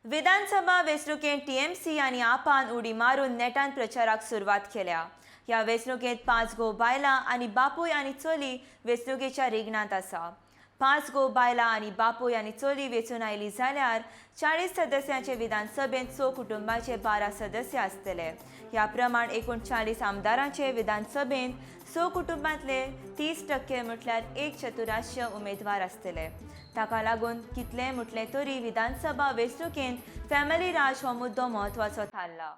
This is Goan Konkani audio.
विधानसभा वेंचणुकेंत टीएमसी आनी आपान उडी मारून नेटान प्रचाराक सुरवात केल्या. ह्या वेंचणुकेंत 5 गो बायलां आनी बापूय आनी चली वेंचणुकेच्या रिगणांत आसा. 5 गो बायलां आनी बापूय आनी चली वेंचून आयली जाल्यार 40 सदस्यांचे विधानसभेंत 6 कुटुंबाचे 12 सदस्य आसतले. ह्या प्रमाण एकूण 40 आमदारांचे विधानसभेंत 6 कुटुंबांतले 30% म्हटल्यार 1/4 उमेदवार आसतले. ताका लागून कितलें म्हटलें तरी विधानसभा वेंचणुकेंत फॅमिली राज हो मुद्दो म्हत्वाचो थारला.